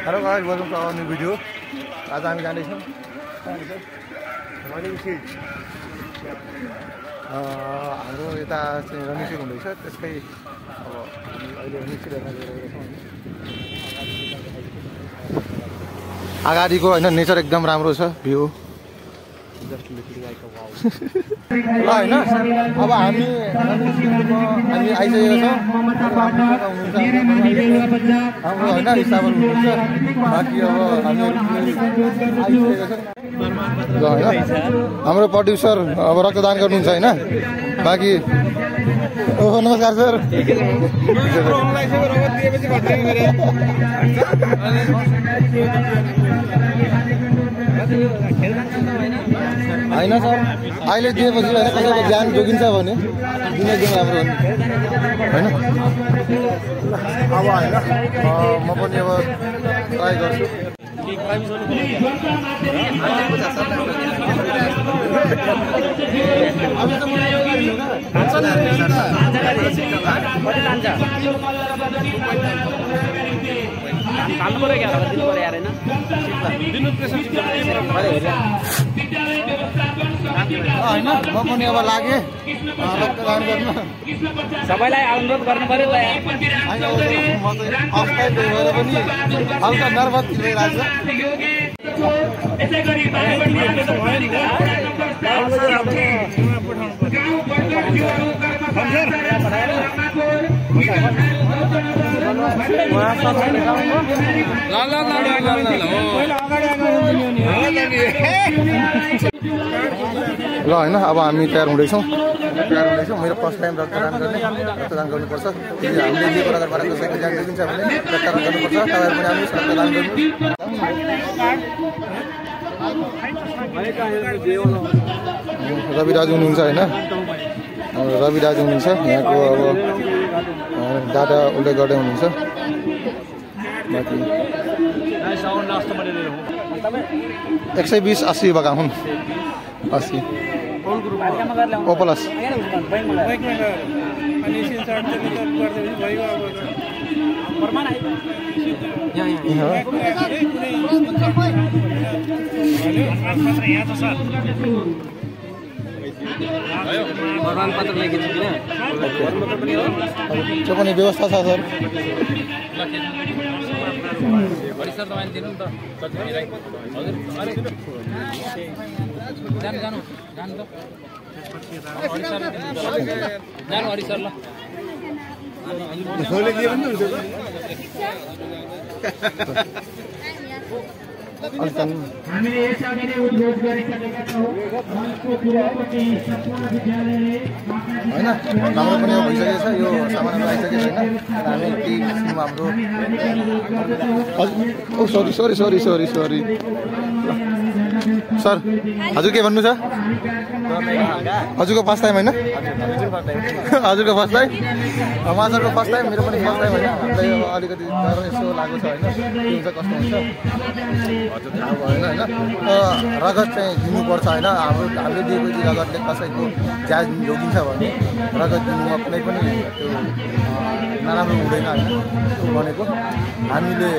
Hello guys, welcome to our new video. आज हामी जाँदैछौँ हाम्रो यता चाहिँ रनिसिर हुँदैछ, त्यसकै अब अहिले रनिसिर हेर्न गइरहेको छौँ। अगाडिको होइन नेचर एकदम राम्रो छ, भ्यू ल होइन। अब हामी आइसकेको छौँ, हाम्रो होइन हिसाबहरू हुनुहुन्छ, बाँकी अब हामीहरू आइसकेको छ ल होइन। हाम्रो प्रड्युसर अब रक्तदान गर्नुहुन्छ होइन, बाँकी ओहो नमस्कार सर। होइन सर, अहिले दिएपछि होइन कसैको ज्यान जोगिन्छ भने दिने दिन राम्रो होइन। अब होइन म पनि अब ट्राई गर्छु। होइन म पनि अब लागेँ रक्तदान गर्न। सबैलाई अनुरोध गर्नु पर्यो त होइन म त अफटाइम भएर पनि हल्का नर्भस भइरहेको ल होइन। अब हामी तयार हुँदैछौँ। मेरो फर्स्ट टाइम रक्तदान गर्नुपर्छ। हामीले दिएको रगतबाट कसैको ज्यान जोगिन्छ भने रक्तदान गर्नुपर्छ। तपाईँहरू पनि आउनुहोस् रक्तदान गर्नु। रवि दाजु हुनुहुन्छ होइन, रवि दाजु हुनुहुन्छ यहाँको। अब दादा उल्लेख गर्दै हुनुहुन्छ। बाँकी 120 80 बगा हुन् 80 ओपलस प्रमाणपत्र लेखेको छु किन त्यो पनि व्यवस्था छ सर। हामीले यसअघि नै उद्घोष गरिसकेका छौँ। होइन हाम्रो पनि अब भइसकेको छ, यो सामानहरू आइसकेको छैन। हामी केही किसिममा हाम्रो सरी सर हजुर के भन्नु छ? हजुरको फर्स्ट टाइम होइन? हजुरको फर्स्ट टाइम, उहाँहरूको फर्स्ट टाइम, मेरो पनि फर्स्ट टाइम होइन। हामीलाई अब अलिकति डर यसो लागेको छ होइन, के हुन्छ कस्तो हुन्छ हजुर थाहा भएन होइन। रगत चाहिँ दिनुपर्छ होइन। हामीले दिएको रगतले कसैको ज्यान जोगिन्छ भने रगत दिनुमा कुनै पनि त्यो नराम्रो हुँदैन होइन। भनेको हामीले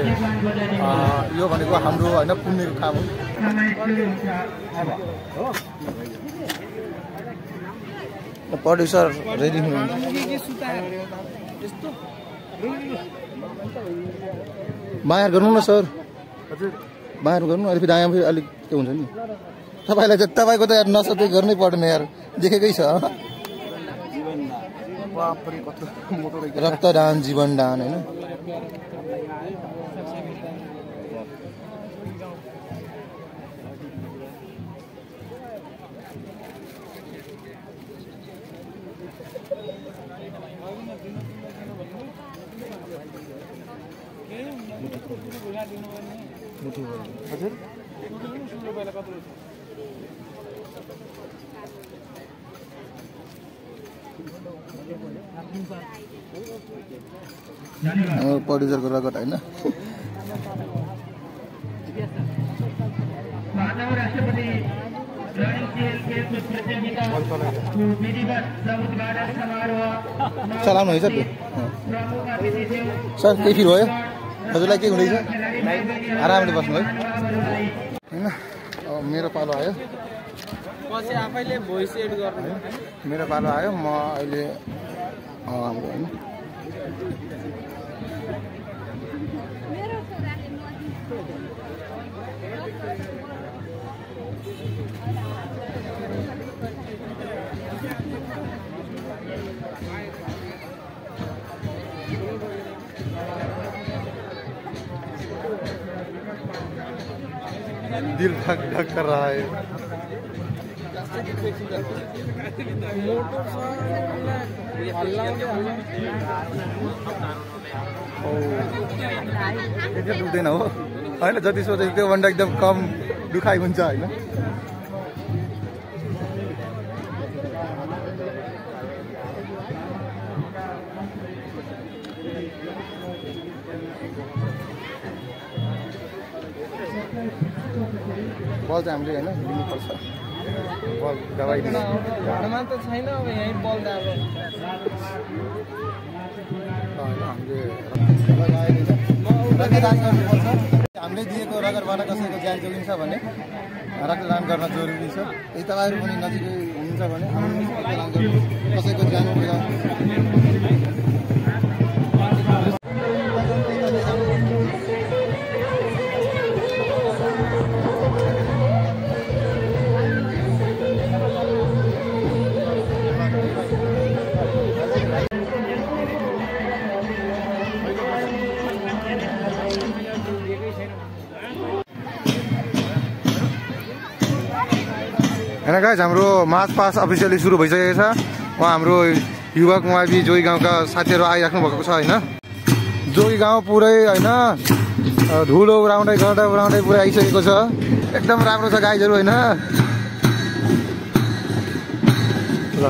यो भनेको हाम्रो होइन पुण्यको काम हो। प्रड्युसर रेडी हुनुहुन्छ। बाहिर गर्नु न सर, बाहिर गर्नु। अलिक दायाँ फेरि अलिक के हुन्छ नि तपाईँलाई चाहिँ, तपाईँको त यार नसा चाहिँ गर्नै पर्दैन यार, देखेकै छ। रक्तदान जीवनदान होइन। हजुर प्रड्युसरको रगत होइन। चलाउनु है सर। सर केही फिल भयो हजुरलाई? के हुँदैछ? आरामले बस्नु है होइन। अब मेरो पालो आयो, पछि आफैले भोइस एड गर्नु। मेरो पालो आयो। म अहिले हाम्रो होइन दिल धक धक कर रहा है। दुख्दैन हो होइन, जति सोचेको त्यो भन्दा एकदम कम दुखाइ हुन्छ होइन। बल चाहिँ हामीले होइन दिनुपर्छ, बल दबाई दिनु घरमा त छैन, अब यहीँ बल त अब होइन हामीले रक्तदान गर्नुपर्छ। हामीले दिएको रगतबाट कसैको ज्यान जोगिन्छ भने रक्तदान गर्न जरुरी छ। यदि तपाईँहरू पनि नजिकै हुनुहुन्छ भने आउनुहोस्, रक्तदान गर्नुहोस्, कसैको ज्यान होइन। गाइस हाम्रो मार्च पास अफिसियली सुरु भइसकेको छ। उहाँ हाम्रो युवक मुआबी जोगी गाउँका साथीहरू आइराख्नु भएको छ होइन। जोगी गाउँ पुरै होइन धुलो उडाउँदै गर्दा उडाउँदै पुरै आइसकेको छ। एकदम राम्रो छ गाइजहरू होइन। ल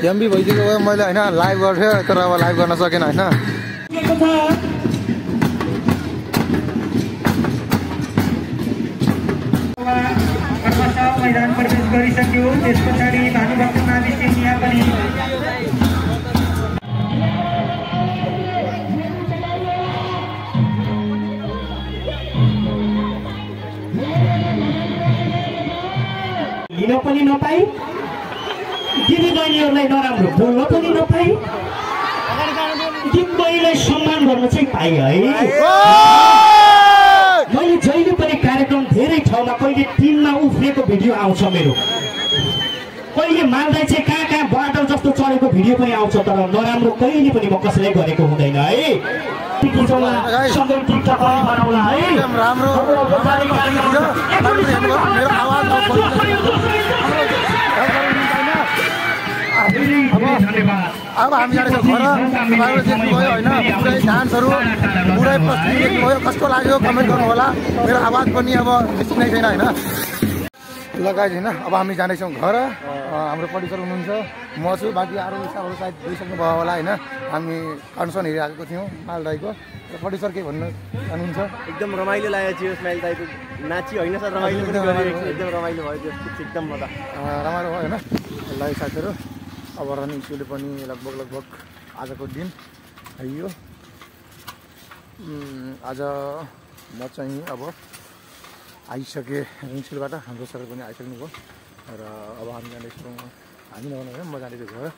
एमबी भइदिएको भयो मैले होइन, लाइभ गर्थेँ तर अब लाइभ गर्न सकेन होइन। मैदान प्रवेश गरिसक्यो। त्यस पछाडि भानुभक्त मावि सिंह यहाँ पनि लिन पनि नपाई, दिदी बहिनीहरूलाई नराम्रो बोल्न पनि नपाई, दिदीबहिनीलाई सम्मान गर्न चाहिँ पाएँ है। मैले जहिले पनि कार्यक्रम धेरै ठाउँमा कहिले टिममा उफ्रेको भिडियो आउँछ मेरो, कहिले माल्दै चाहिँ कहाँ कहाँ बाटो जस्तो चढेको भिडियो पनि आउँछ, तर नराम्रो कहिले पनि म कसैलाई गरेको हुँदैन है। अब हामी जाँदैछौँ घर। तपाईँहरू देख्नुभयो होइन, पुरै डान्सहरू पुरै प्रस्तुति देख्नुभयो, कस्तो लाग्यो कमेन्ट गर्नु होला। मेरो आवाज पनि अब निस्किनै छैन होइन। लगाइ होइन, अब हामी जाँदैछौँ घर। हाम्रो प्रड्युसर हुनुहुन्छ, म छु, बाँकी अरू हिसाबहरू सायद गइसक्नु भयो होला होइन। हामी कन्सर्न हेरिरहेको थियौँ माल दाईको। प्रड्युसर के भन्नु चाहनुहुन्छ? एकदम रमाइलो लाग्यो जियो स्माइल दाइको नाची होइन सर, रमाइलो पनि गरेको, एकदम रमाइलो भयो त्यो एकदम मजा रमाइलो भयो होइन। ल साथीहरू अब रनिङ सुरु पनि लगभग आजको दिन आइयो। आज म चाहिँ अब आइसकेँ रनिङ सुरुबाट, हाम्रो सर पनि आइसक्नु भयो र अब हामी जाँदैछौँ। हामी नभनौँ म जाँदैछु घर।